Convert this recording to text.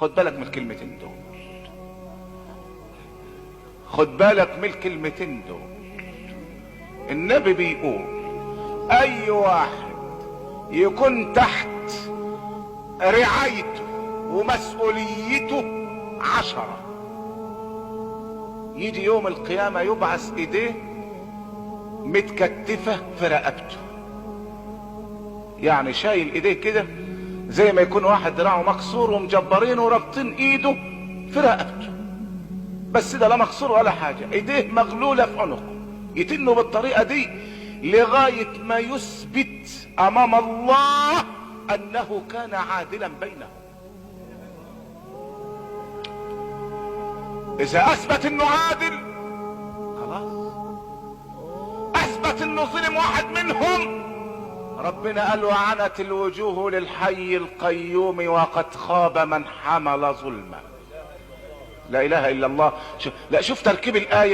خد بالك من الكلمتين دول، خد بالك من الكلمتين دول. النبي بيقول اي واحد يكون تحت رعايته ومسؤوليته 10، يجي يوم القيامة يبعث ايديه متكتفة في رقبته، يعني شايل ايديه كده زي ما يكون واحد دراعه مكسور ومجبرينه ورابطين ايده في رقبته، بس ده لا مكسور ولا حاجة، ايديه مغلولة في عنقه، يتنه بالطريقة دي لغاية ما يثبت امام الله انه كان عادلا بينهم. اذا اثبت انه عادل خلاص، اثبت انه ظلم واحد منهم، ربنا قال وعنت الوجوه للحي القيوم وقد خاب من حمل ظلما. لا اله الا الله. لا شوف تركيب الايه.